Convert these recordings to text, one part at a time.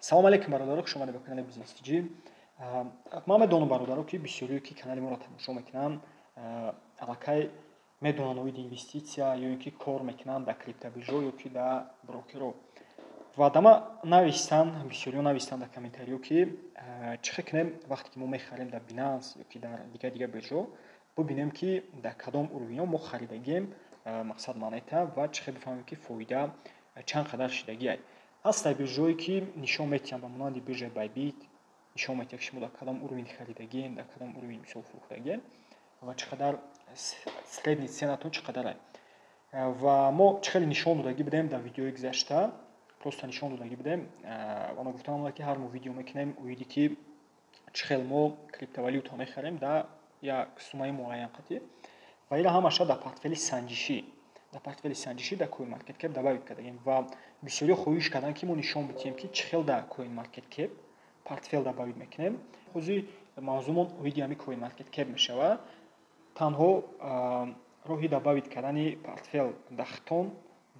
Салом алейкум, бародаро, хуш омадед ба канали Бизнес TG. Ман медонам, бародаро, ки бисёриё, ки канали моро тамошо мекунанд, аллакай медонанд оиди инвеститсия ё ин ки кор мекунанд дар криптобиржо ё ки дар брокеро. Ва дама нависанд, бисёриё нависанд дар комментариё, ки чӣ хел кунем, вақте ки мо мехарем дар Binance ё ки дар дигар дигар биржо, бубинем, ки дар кадом уровень мо харидагем, мақсад монета, ва чӣ хел бифаҳмем, ки фоида чанд қадар шидагиай. Ҳаст биржое, ки нишон медиҳанд, ба монанди биржаи Bybit, нишон медиҳад, ки шумо дар кадом уровень харидагем, дар кадом уровень, мисол, фурӯхтагем ва чӣ қадар средний ценатон чӣ қадар. Ва мо чӣ хеле нишон додагӣ будем дар видеои гузашта, просто нишон додагӣ будем ва ма гуфтам, ки ҳар мо видео мекунем оиди ки чӣ хел мо криптовалюта мехарем дар як суммаи муайян қатӣ. Ва ира ҳамаша дар портфели санҷишӣ, дар портфели санҷишӣ дар CoinMarketCap добавить кардагем. Ва бисёриҳо хоҳиш карданд, ки мо нишон бидиҳем, ки чӣ хел дар CoinMarketCap портфел добавить мекунем. Ҳозир мавзӯмон оиди ҳамин CoinMarketCap мешавад. Танҳо роҳи добавить кардани портфел дар хитон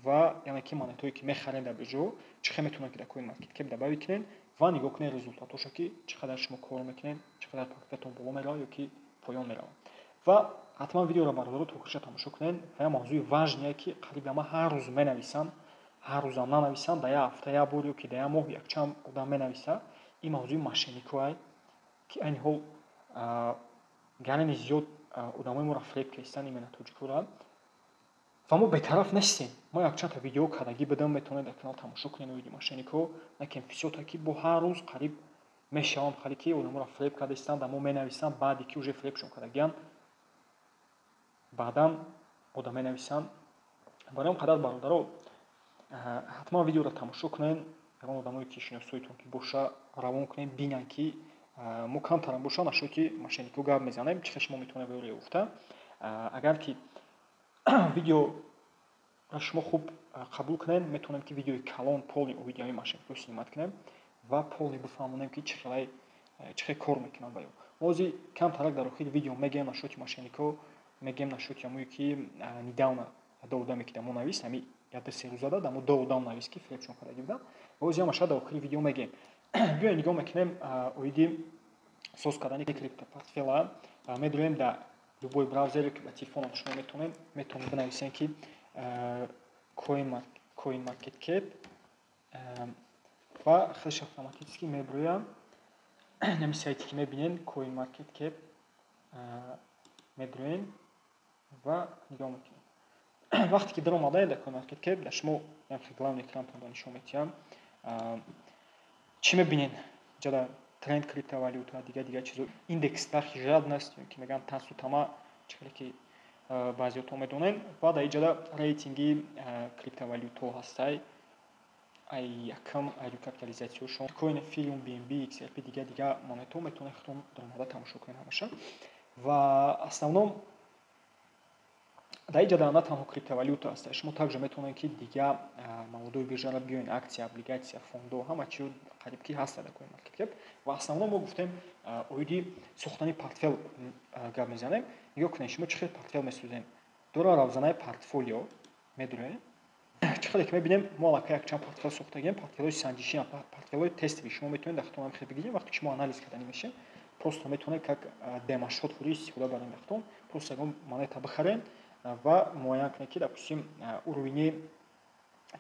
ва яъне ки монетое, ки мехарем дар биржо, чӣ хел метавонем, ки дар CoinMarketCap добавить кунем ва нигоҳ кунем результатошо, ки чӣ қадар шумо кор мекунед, чӣ қадар портфелтон боло меравад ё ки поён меравад. Ва ҳатман видеоро, бародаро, то охириша тамошо кунед. Ва як мавзӯи важные, ки қариб ама ҳар рӯз менависам, ҳар рӯзам нанависам, дар як ҳафта як бор ё ки дар як моҳ якчанд одам менависа. Ин мавзӯи мошенникое, ки айни ҳол гарани зиёд одамои моро фиреб кардистанд, именно тоҷикора. Ва мо бетараф нестем. Мо якчандта видео кардагӣ будем, метавонед дар канал тамошо кунед оиди мошеннико. Лекин всё-таки бо ҳар рӯз қариб мешавам хеле, ки одаморо фиреб кардистанд, дар мо менависанд, баъде ки уже фиребшон кардагианд, баъдан одам менависанд. Барои он қадар, бародаро, ҳатман видеоро тамошо кунед. Ягон одамое, ки шиносоитон ки боша, равон кунед, бинанд, ки мо камтарам боша нашуд, ки мошеннико гап мезанем, чӣ хел шумо метавонед ба ёри гуфта. Агар ки видео шумо хуб қабул кунед, метавонем, ки видеои калон, полный оиди ҳамин мошеннико снимать кунем ва полный бифаҳмонем, ки чӣ хелай, чӣ хел кор мекунанд. Ба ё мо ҳозир камтарак дар охири видео мегӯем насчёти мошеннико, мегӯем насчёти ҳамое, ки недавно ду одаме, ки дар мо навист, ҳами як 2-3 рӯзада дар мо ду одам навист, ки фиребшон кардагӣ буданд. Ва ҳозир ҳамаша дар охири видео мегӯем. Биёем, нигоҳ мекунем оиди соз кардани криптопортфела. Медурем дар любой браузере, ки ба телефонам шумо метавонед бинависем, ки CoinMarketCap, ва хелеш автоматически мебурӯяд ҳамин сайте, ки мебинед, CoinMarketCap. Медурем ва нигоҳ мекунем. Вақте ки даромадаед дар CoinMarketCap, дар шумо главный экрантонро нишон медиҳам. Чӣ мебинед? Ҷада тренд криптовалюта, дигар дигар чизо, индекс страх и жадность, ки мегӯянд тарсу тама, чӣ хеле ки баъзеҳотон медонед. Ва дар иҷода рейтинги криптовалютаҳо ҳастай, ай якум ай капитализатсияшон Bitcoin, Ethereum, BNB, XRP, дигар дигар монетаҳо. Метавонед худтон даромада тамошо кунед ҳамаша. Ва основном дар иҷода на танҳо криптовалюта аст, шумо также метавонед, ки дигар маводои биржаро биёед: аксия, облигатсия, фондо, ҳама чиз қариб ки ҳаст дар CoinMarketCap. Ва основном мо гуфтем, оиди сохтани портфел гап мезанем. Нигоҳ кунед, шумо чӣ хел портфел месозем. Дора равзанаи портфолио медурем. Чӣ хеле ки мебинем, мо аллакай якчанд портфел сохтагем, портфелҳои санҷишӣ, портфелҳои тестовый. Шумо метавонед дар худтон хел бигиред. Вақте ки шумо анализ кардани мешед, просто метавонед как демо-счёт худи истифода баред дар худтон. Просто ягон монета бихаред ва муайян кунед, ки, допустим, уровени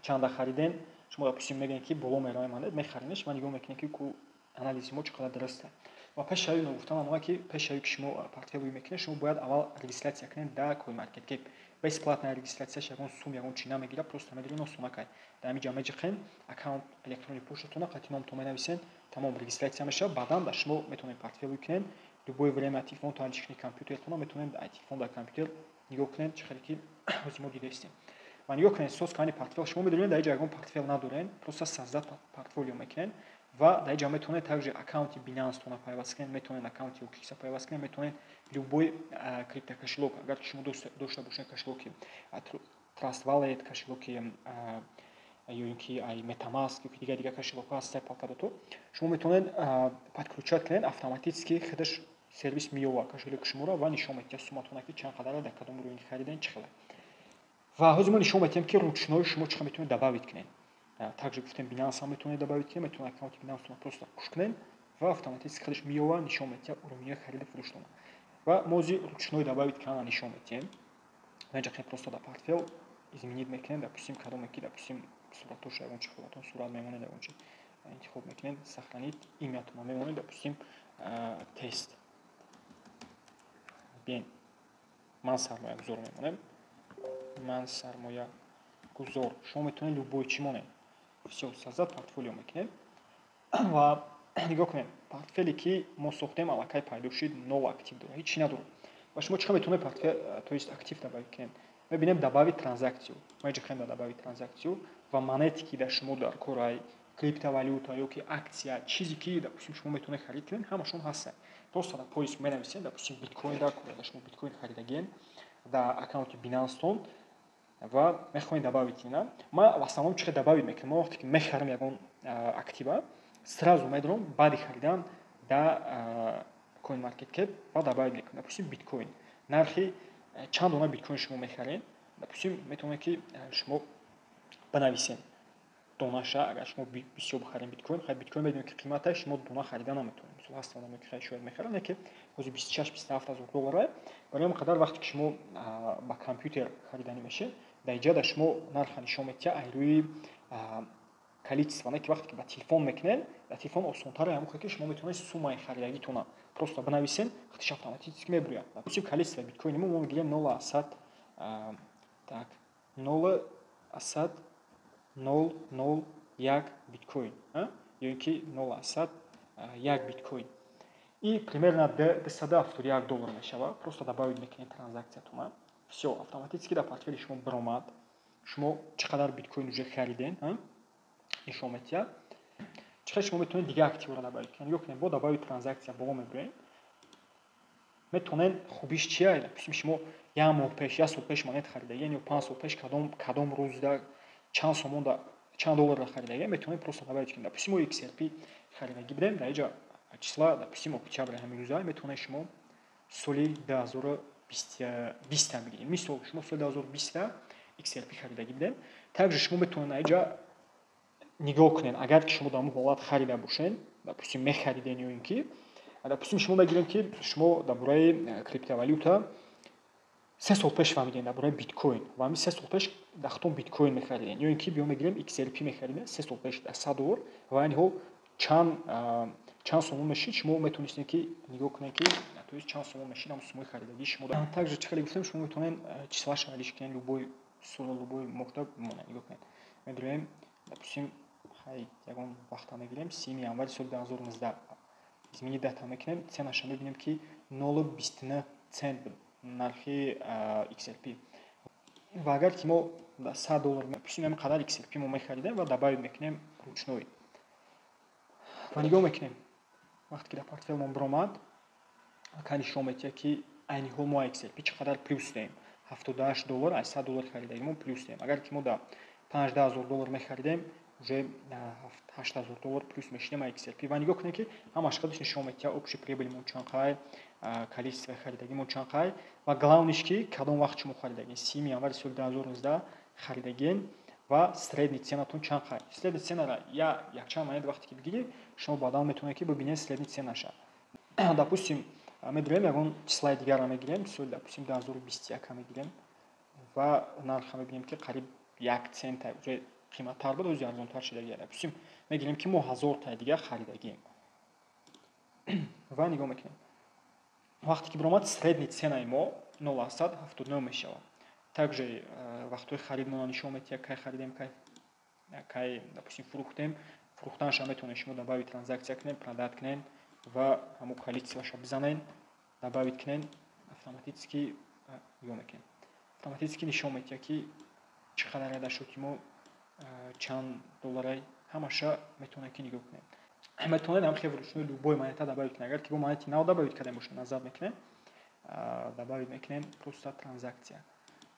чанда харидем. Шумо, допустим, мегӯед, ки боло меравад монет, мехаренеш ва нигоҳ мекунед, ки ку анализи мо чӣ қадар дуруст аст. Ва пеш шави гуфтам амала, ки пеш шави ки шумо портфел мекунед, шумо бояд аввал регистрация кунед дар CoinMarketCap. Бесплатная регистрация, ягон сум, ягон чи намегирад, просто медонед, осонакай дар ҳамин ҷа меҷиқен, аккаунт, электронный почтатона қати номтон менависен, тамом, регистрация мешавад. Баъдан дар шумо метавонед портфел кунед любое время, телефонтон ҳалиш, компютертона метавонед телефон дар компютер нигоҳ кунед, чӣ хеле ки ҳозир мо дидаистем. Ва нигоҳ кунед, соз кардани портфел. Шумо медонед, дар инҷа ягон портфел надоред, просто создать портфолио мекунед ва дар инҷа метавонед также аккаунти Binance-тона пайваст кунед, метавонед аккаунти OKX пайваст кунед, метавонед любой криптокошелёк, агар шумо дошта бошед кошелёки Trust Wallet, кошелёки ё ин ки ай MetaMask ё ки дигар дигар кошелёкҳо ҳастанд, Polkadot, шумо метавонед подключать кунед. Автоматически худаш сервис меёвад кошелёки шуморо ва нишон медиҳад сумматона, ки чанд қадар, дар кадом уровень харидем, чӣ хеле. Ва ҳозир мо нишон медиҳем, ки ручной шумо чӣ хел метавонед добавить кунед. Также гуфтем, Binance ҳам метавонед добавить кунед, метавонед аккаунти Binance просто қуш кунед ва автоматически худаш меёвад, нишон медиҳад уровни хариду фурӯштона. Ва мо ози ручной добавить кардан нишон медиҳем. Инҷа просто дар портфел изменить мекунем, допустим, кадоме ки, допустим, суратоша, ягон чи худатон сурат мемонед, ягон чи интихоб мекунед, сохранить, имятона мемонед, допустим, тест. Биен, ман сармоягузор мемонем. Ман сармоягузор. Шумо метавонед любой чӣ монед. Всё, создать портфолио мекунем. Ва нигоҳ кунед, портфеле ки мо сохтем, аллакай пайдо шуд, нол актив дорад, ҳеҷ чӣ надорад. Ва шумо чӣ метавонед портфел, то есть актив добавить кунед? Мебинем добавить транзакцию. Ма инҷа хем добавить транзакцию ва монете ки дар шумо дар корай, криптовалюта ё ки акция, чизе ки, допустим, шумо метавонед харид кунед, ҳамашон ҳастанд. Просто дар поиск менависед, допустим, биткоин дар кор, шумо биткоин харидагиен дар аккаунти Binance-тон ва мехоҳед добавить кунед. Ма в основном чӣ добавить мекунам? Ма вақте ки мехарам ягон актива, сразу медорам баъди харидан да CoinMarketCap ва добавить мекунам. Допустим, биткоин. Нархи чанд дона биткоин шумо мехаред? Допустим, метавонед ки шумо бинависед донаша, агар шумо бисёр бихарем биткоин, хай, биткоин медонед ки қиматаш, шумо дона харида наметавонед. Мисол, ҳаст одаме ки хай шояд мехарад, лекин ҳозир 26-27 ҳазор доллара. Барои ҳамин қадар вақте ки шумо ба компютер хариданӣ мешед, дар инҷа дар шумо нарха нишон медиҳад ай рӯи количество, не ки вақте ки ба телефон мекунед, дар телефон осонтар ҳамон ки шумо метавонед суммаи харидагитона просто бинависед, худаш автоматически мебуряд. Допустим, количество биткоини мо мегирем нола асад, так, 0,001 биткоин, ё ин ки 0,01 биткоин. И примерно 271 доллар мешавад. Просто добавить мекунед транзакциятона. Всё, автоматически дар портфели шумо биромад. Шумо чӣ қадар биткоин уже хариден, нишон медиҳад. Чӣ қадар шумо метавонед дигар активро добавить кунед? Нигоҳ кунед, бо добавить транзакция боло мебурем. Метавонед, хубиш чия? Допустим, шумо як моҳ пеш, як сол пеш монет харидагиен ё 5 сол пеш, кадом рӯзда чанд сомонда, чанд долларро харидагиен, метавонед просто добавить кунед. Допустим, мо XRP харидагӣ будем, дар инҷа числа, допустим, октябрь ҳамин рӯза, метавонед шумо соли 2020 бигиред. Мисол, шумо соли 2020 XRP харидагӣ будем. Также шумо метавонед инҷа нигоҳ кунед, агар ки шумо дар ҳамон ҳолат харида бошед, допустим, мехариден ё ин ки, допустим, шумо мегирем ки шумо дар бораи криптовалюта 3 сол пеш фаҳмидем, дар бораи биткоин, ва ҳамин 3 сол пеш дар худтон биткоин мехаридем, ё ин ки биё мегирем XRP мехаридем 3 сол пеш дар 100 доллар ва айни ҳол чанд сомон мешид, шумо метавонистед ки нигоҳ кунед ки, то есть, чанд сомон мешид ҳамон суммаи харидагии шумо. Также, чӣ хеле гуфтем, шумо метавонед числаша алиш кунед, любой сол, любой моҳда бимонад. Нигоҳ кунед, медурем, допустим, хай, ягон вақта мегирем, 30 январи соли 2019, изменить дата мекунем, ценаша мебинем ки 0,29 цент буд нархи XRP. Ва агар ки мо 100 доллар, допустим, ҳамин қадар XRP мо мехаридем ва добавить мекунем ручной ва нигоҳ мекунем, вақте ки дар портфелмон биромад, ака нишон медиҳад ки айни ҳол мо XRP чӣ қадар плюс дорем: 78 доллар аз 100 доллар харидагимон плюс дорем. Агар ки мо дар 15 000 доллар мехаридем, уже 8000 доллар плюс мешидем XRP. Ва нигоҳ кунед ки ҳамаш қадаш нишон медиҳад: общий прибыльмон чанд қай, количество харидагимон чанд қай ва главныйш ки кадом вақт шумо харидагин: 30 январи соли 2019 харидагин ва средний ценатон чанд қай. Средний ценара я якчанд монет вақте ки бигирӣ, шумо баъдан метавонед ки бибинед средний ценаша. Допустим, медурем, ягон числаи дигарро мегирем, соли, допустим, 2021 мегирем ва нарха мебинем ки қариб 1 цента уже қиматтар буд, ози арзонтар шудагия. Допустим, мегирем ки мо 1000таи дигар харидагием ва нигоҳ мекунем, вақте ки биромад, средний ценаи мо 0,79 мешавад. Также вақтҳои харидмона нишон медиҳад: кай харидем, кай, допустим, фурӯхтем. Фурӯхтанша метавонед шумо добавить транзакция кунед, продать кунед ва ҳамон количествоша бизанед, добавить кунед, автоматически нигоҳ мекунед, автоматически нишон медиҳад ки чӣ қадар яда шуд ки мо чанд долларай, ҳамаша метавонед ки нигоҳ кунед. Метавонед ҳам хел вручную любой монета добавить кунед. Агар ки бо монети нав добавить кардем бошед, назад мекунем, добавить мекунем, просто транзакция,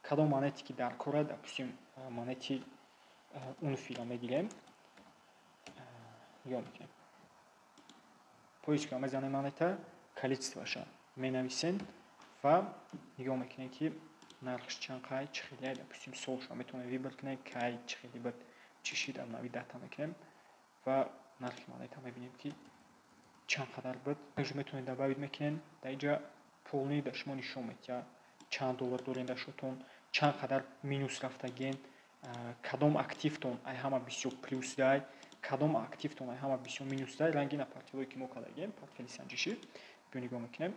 кадом монете ки дар кора, допустим, монети унфиро мегирем, нигоҳ мекунем, поиска мезанем, монета, количествоша менависем ва нигоҳ мекунем ки нархш чанд қай, чӣ хеле, допустим, солша метавонем выбор кунем, кай, чӣ хеле буд. Чӣ шид, обновить дата мекунем ва нархи монета мебинем, ки чанд қадар буд. Также метавонед добавить мекунем, дар инҷа полный дар шумо нишон медиҳад, чанд доллар дорем дар счёт он, чанд қадар минус рафтагин, кадом активтон ай ҳама бисёр плюс дай, кадом активтон ай ҳама бисёр минус дай. Ранги на портфелое, ки мо кардагем, портфели санҷишӣ. Биё, нигоҳ мекунем.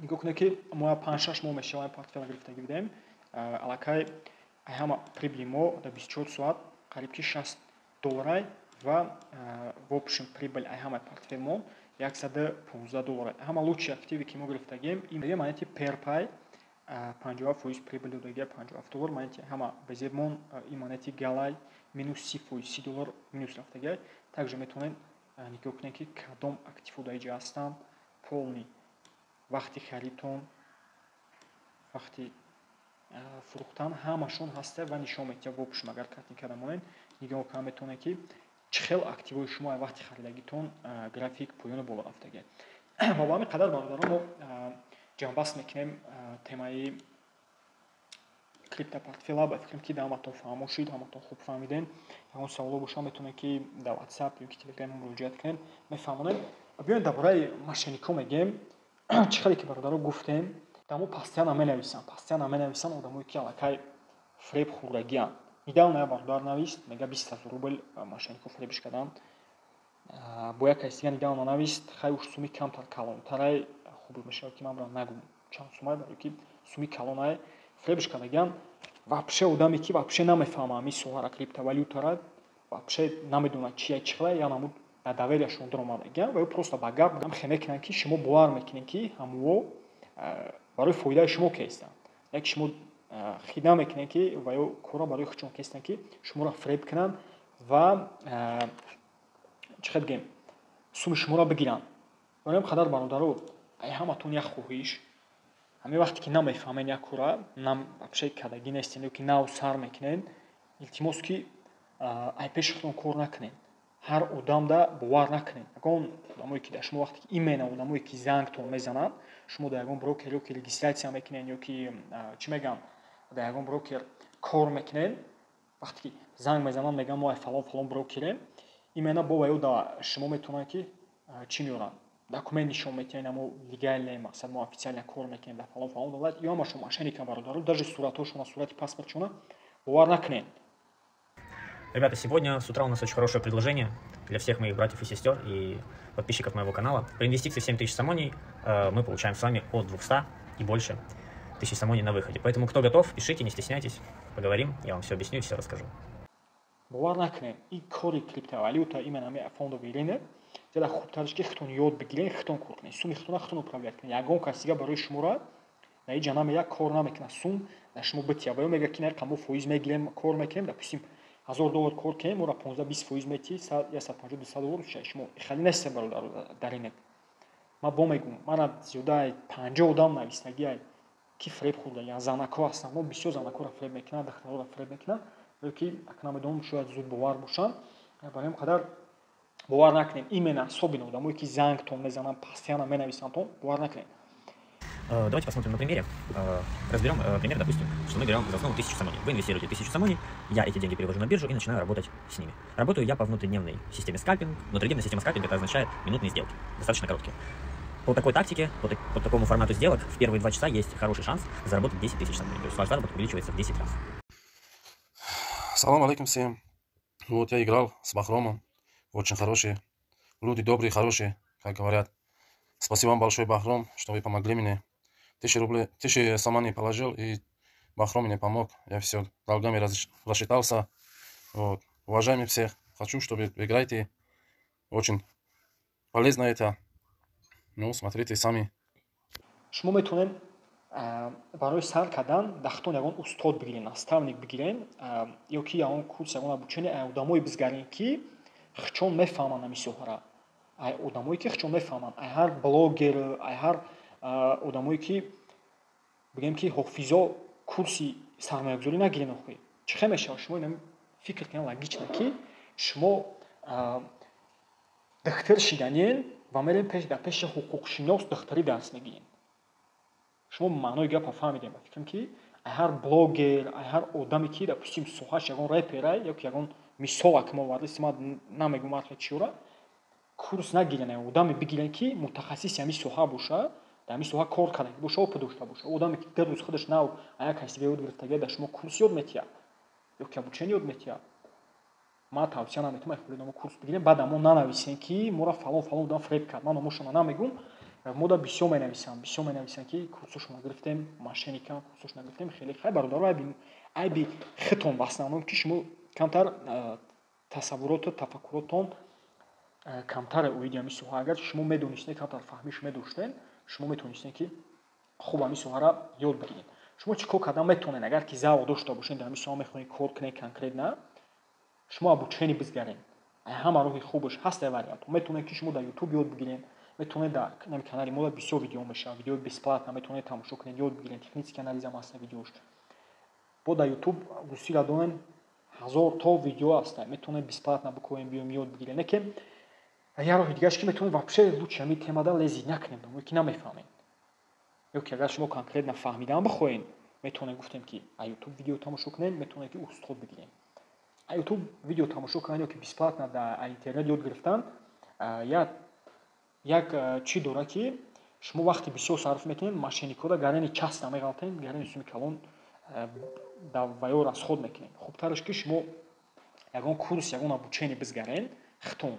Нигоҳ кунед, ки мо 5-6 моҳ мешавад портфелро гирифтагӣ будем. Аллакай ай ҳама прибыли мо дар 24 соат қариб ки 60 долларай ва в общем прибыль ай ҳамаи портфел мо 115 доллар. Ҳама лучший активе, ки мо гирифтагем, ин монети Перпай, 57% прибыль додагия, 57 доллар. Монети ҳама безебмон ин монети Галай, минус 30%, 30 доллар минус рафтагия. Также метавонед нигоҳ кунед, ки кадом активҳо дар инҷа ҳастанд, полный вақти харидтон, вақти фурӯхтан, ҳамашон ҳаста ва нишон медиҳад. В общем, агар картинка монед, нигоҳ карда метавонед, ки чӣ хел активҳои шумо вақти харидагитон график поёну боло рафтагия. Ва ба ҳамин қадар, бародарон, мо ҷамъбаст мекунем темаи криптопортфела. Ба фикрам, ки ҳаматон фаҳмо шуд, ҳаматон хуб фаҳмидем. Ягон саволо боша, метавонед, ки дар WhatsApp ё ки Telegram муроҷиат кунед, мефаҳмонем. Биёед, дар бораи мошенникҳо мегӯем. Чӣ хеле ки, бародаро, гуфтем, дамо постоянно менависанд, постоянно менависанд одамое, ки аллакай фреб хӯрдагианд. Недавно як бародар навист, мега, 20 000 рубл мошенникҳо фребиш карданд. Бо як каси дига недавно навист. Хай, уш суми камтар калонтарай, хуб мешавад, ки ман барам нагӯм чанд сумай, барое ки суми калонай фребиш кардагианд. Вообще одаме, ки вообще намефаҳма ҳамин соҳара, криптовалютара вообще намедонад чия, чӣ хела, я намуд дар доверия шон даромадагианд ва ё просто ба гап хе мекунанд, ки шумо бовар мекунед, ки ҳамво барои фоидаи шумо кестанд. Як шумо хида мекунед, ки ва ё корро барои худшон кестанд, ки шуморо фреб кунанд ва, чӣ хел бигӯем, суми шуморо бигиранд. Барои ҳам қадар, бародаро, ай ҳаматон як хоҳиш: ҳамин вақте ки намефаҳмед як кора, вообще кардагӣ нестед ё ки нав сар мекунед, илтимос, ки ай пеши худтон кор накунед, ҳар одамда бовар накунед. Ягон одамое, ки дар шумо, вақте ки именно одамое, ки зангтон мезананд, шумо дар ягон брокер ё ки регистрация мекунед, ё ки, чӣ мегӯям, дар ягон брокер кор мекунед, вақте ки занг мезананд, мегӯянд, мо ай фалон фалон брокерем, именно бо ва ё да шумо метавонанд, ки чӣ меоранд, документ нишон медиҳанд, мо легальный, мақсад, мо официально кор мекунем дар фалон фалон давлат. Ё ҳамашон мошенникам, бародаро, даже суратҳошона, сурати паспортшона бовар накунед. Ребята, сегодня с утра у нас очень хорошее предложение для всех моих братьев и сестер и подписчиков моего канала. При инвестиции в 7000 сомоний мы получаем с вами от 200 и больше тысяч сомоний на выходе. Поэтому, кто готов, пишите, не стесняйтесь, поговорим, я вам все объясню и все расскажу. Бовар накунед. Ин кори криптовалюта, именно ҳамин фондовый рынок, зиёда хубтараш, ки худтон ёд бигиред, худтон кор кунед, суми худтона худтон управлять кунед. Ягон кас дига барои шуморо дар ин ҷа намеяд, кор намекунад, сум дар шумо бития ва ё мегӯяд, ки нарқа мо фоиз мегирем, кор мекунем, допустим, 1000 доллар кор кунем, моро 15-20% метиҳӣ, 150, 200 доллар. Шумо хеле нестем, бародар, дар рынок. Ман бо мегӯм, мана зиёдаи 50 одам навистагиай, ки фреб хӯрдагиан. Занако ҳастанд, мо бисёр занакоро фреб мекунанд, духтароро фреб мекунанд, ё ки ака намедонам, шояд зуд бовар бошанд. Барои ҳам қадар бовар накунед, именно особенно одамое, ки зангтон мезананд, постоянно менависандтон, бовар накунед. Давайте посмотрим на примере. Разберем пример, допустим, что мы берем за основу 1000 сомоний. Вы инвестируете 1000 сомоний, я эти деньги перевожу на биржу и начинаю работать с ними. Работаю я по внутридневной системе скальпинг. Внутридневная система скальпинг — это означает минутные сделки, достаточно короткие. По такой тактике, по такому формату сделок в первые 2 часа есть хороший шанс заработать 10 тысяч сомоний. То есть ваш заработок увеличивается в 10 раз. Салам алейкум всем. Вот я играл с Бахромом. Очень хорошие. Люди добрые, хорошие, как говорят. Спасибо вам большое, Бахром, что вы помогли мне. 1000 рублей, 1000 сомони положил, и Бахром мне помог. Я все долгами рассчитался. Вот. Уважаемый всех, хочу, чтобы играйте. Очень полезно это. Ну, смотрите сами. Шумо метавонед барои сар кардан дар худтон ягон устод бигирен, наставник бигирен, ё ки ягон курс, ягон обучение ай одамое бизгарен, ки хичон мефаҳманд ҳамин соҳара, ай одамое, ки хичон мефаҳманд, ай ҳар блогер, ай ҳар одамое, ки бигем, ки ҳофизо, курси сармоягузорӣ нагирен. Охи, чӣ хел мешавад? Шумо инам фикр кунед логично, ки шумо духтур шиданен ва мерем дар пеши ҳуқуқшинос духтурӣ дарс мегирем. Шумо маънои гапа фаҳмидем, ба фикрам, ки Ҳар блогер, ҳар одаме, ки, допустим, соҳааш ягон репера ё ки ягон мисола, ки мо овардастем, ман намегӯм архе чиёра, курс нагирен, одаме бигирен, ки мутахассиси ҳамин соҳа боша, дар ҳамин соҳа кор кардаги боша, опыт дошта боша. Одаме, ки 2 рӯз худаш нав як каси ёд гирифтага, дар шумо курс ёд метиҳад ё ки обучение ёд метиҳад. Ман тавсия наметавонам ай хули курс бигирем. Баъд мо нанависем, ки моро фалон фалон одам фреб кард. Ман номошонро намегӯм. Мода бисёр менависам, бисёр менависам, ки курсошонро гирифтем, мошенникам, курсошонро гирифтем. Хеле хай, бародаро, айби худтон в основном, ки шумо камтар тасаввуроту тафаккуротон камтаре оиди ҳамин соҳа. Агар шумо медонистед, камтар фаҳмиш медоштед, шумо метавонистед, ки хуб ҳамин соҳаро ёд бигиред. Шумо чӣ кор кардан метавонед, агар ки завқ дошта бошед, дар ҳамин соҳа мехоҳед кор кунед? Конкретно шумо обучение бизгаред. Ҳама роҳи хубаш ҳаст, вариант. Метавонед, ки шумо дар Ютуб ёд бигиред, метавонед дар канали мо бисёр видео мешавад, видеои бесплатно метавонед тамошо кунед, ёд бигиред. Технический анализам ҳаста видеош. Бо дар Ютуб русиро донед, ҳазор то видео ҳаста, метавонед бесплатно бикунед, биём, ёд бигиред. Не ки як роҳи дигараш, ки метавонед вообще лучше ҳамин темада лезить накунед, ки намефаҳмед. Ё ки агар шумо конкретно фаҳмидан бихоҳед, метавонед, гуфтем, ки Ютуб видео тамошо кунед, метавонед, ки устод бигиред. Ютуб видео тамошо кардан ё ки бесплатно дар интернет ёд гирифтан як чӣ дорад, ки шумо вақти бисёр сарф мекунед, мошенникҳоро гарани часто меғалтед, гарани суми калон дар ваё расход мекунед. Хубтараш, ки шумо ягон курс, ягон обучение бизгарен хитон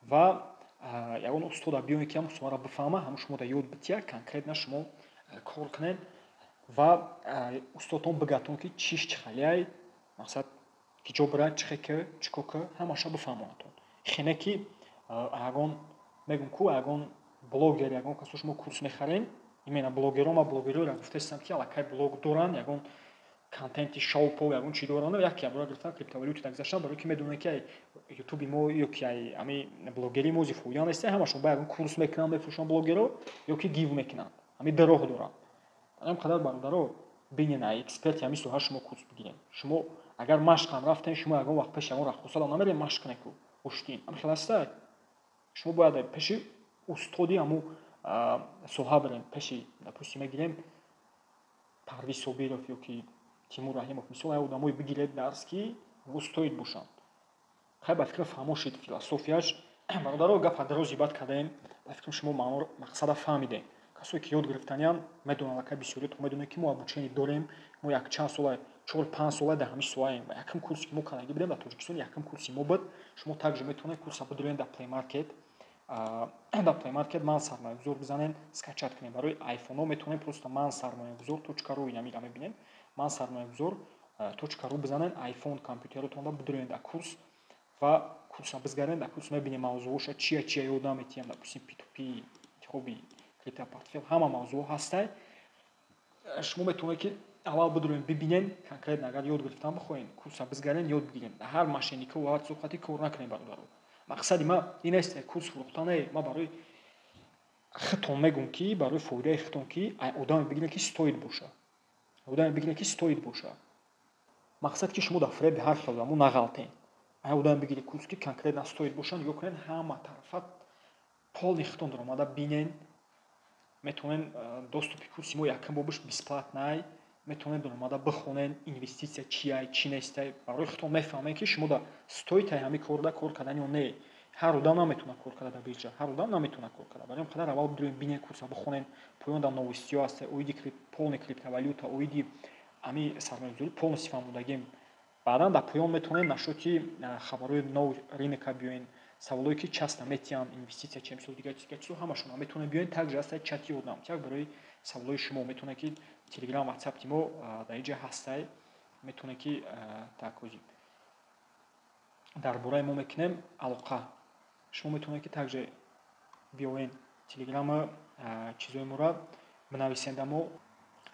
ва ягон устода биёед, ки ҳамон соҳаро бифаҳма, ҳамон шуморо ёд бития, конкретно шумо кор кунед ва устодтон бигӯятон, ки чиш чӣ халияй, мақсад, ки ҷо бирад, чӣ хел ки, чӣ кор ки, ҳамаша бифаҳмонатон. Хене ки ягон, мегӯм ку, ягон блогер, ягон касо шумо курс мехарем, именно блогерон. Ма блогерҳоро гуфтаистам, ки аллакай блог доранд, ягон контенти шоу-поу, ягон чӣ доранд, як ябора гирифтан, криптовалюта гузаштан, барои ки медонанд, ки ютуби мо ё ки ами блогери мо зи фоида нест. Ҳамашон ба ягон курс мекунанд, мефурӯшанд блогеро ё ки гив мекунанд. Ҳамин ду роҳ доранд. Ҳамин қадар, бародаро, бинен, эксперти ҳамин соҳа шумо курс бигиред. Шумо агар машқам рафтен, шумо ягон вақт пеши ягон раққосада намеред машқ кунед ку гӯштин. Ҳамин хел аста, шумо бояд пеши устоди ҳамун соҳа бирем, пеши, допустим, мегирем, Парвиз Собиров ё ки Тимур Раҳимов, мисол, як одамое бигиред дарс, ки устоид бошанд. Хай, ба фикрам, фаҳмо шид философияш. Бародаро, гапа дарози бад кардаем, ба фикрам, шумо маъноро, мақсада фаҳмидем. Касое ки ёд гирифтаниян, медонанд, аллакай бисёриятон медонед, ки мо обучение дорем. Мо якчанд сола, 4-5 сола дар ҳамин соҳаем ва якум курсе, ки мо кардагӣ будем дар Тоҷикистон, якум курси мо буд. Шумо также метавонед курса бидуред дар Play Market. Дар Play Market «Ман сармоягузор» бизанед, скачать кунед. Барои айфонҳо метавонед просто ман сармоягузор.ру, инамира мебинед, ман сармоягузор.ру бизанед, айфон, компютеротонда бидуред дар курс ва курса бизгаред. Дар курс мебинед мавзӯъҳоша чия, чия ёд наметиҳам, допустим, P2P, интихоби криптопортфел, ҳама мавзӯъҳо ҳастай. Шумо метавонед, ки аввал бидуред, бибинед. Конкретно агар ёд гирифтан бихоҳед, курса бизгаред, ёд бигиред. Дар ҳар мошенникҳо ва ҳар суҳбате кор накунед, бародаро. Мақсади ман ин нест курс фурӯхтан, не. Ман барои худтон мегӯм, ки барои фоидаи худтон, ки одаме бигиред, ки стоит боша, одаме бигиред, ки стоит боша. Мақсад, ки шумо дар фреби ҳар хел одамо нағалтед. Одаме бигиред курс, ки конкретно стоит боша. Нигоҳ кунед, ҳама тарафа полный худтон даромада бинед. Метавонед, доступи курси мо якум бобиш бесплатный, метавонед даромада бихонед, инвеститсия чия, чӣ нестай. Барои худтон мефаҳмед, ки шумо дар стоит ай ҳамин корда кор кардан ё не. Ҳар одам наметавонад кор карда дар биржа, ҳар одам наметавонад кор карда. Барои ҳамин қадар аввал бидуред, бинед, курса бихонед. Поён дар новостиҳо ҳаста оиди полный криптовалюта, оиди ҳамин сармоягузорӣ полностью фаҳмодагем. Баъдан дар поён метавонед нашоти хабарҳои нов рынка биёед, саволое, ки часто метиҳанд, инвеститсия чи, мисол, дигар дигар чизо, ҳамашонро метавонед биёед. Также ҳаста чати одам барои саволҳои шумо. Метавонед, ки Телеграм, Ватсапи мо дар инҷа ҳастай, метавонед, ки так дар бораи мо мекунем алоқа. Шумо метавонед, ки также биёед, Телеграма, чизои моро бинависед. Мо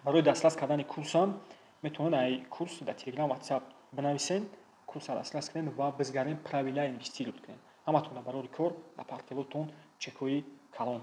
барои дастрас кардани курсам метавонед ай курс дар Телеграм, Ватсап бинависед, курсро дастрас кунед ва бизгаред, правильно инвестировать кунед. Ҳаматон барори кор, дар портфелотон чекҳои калон.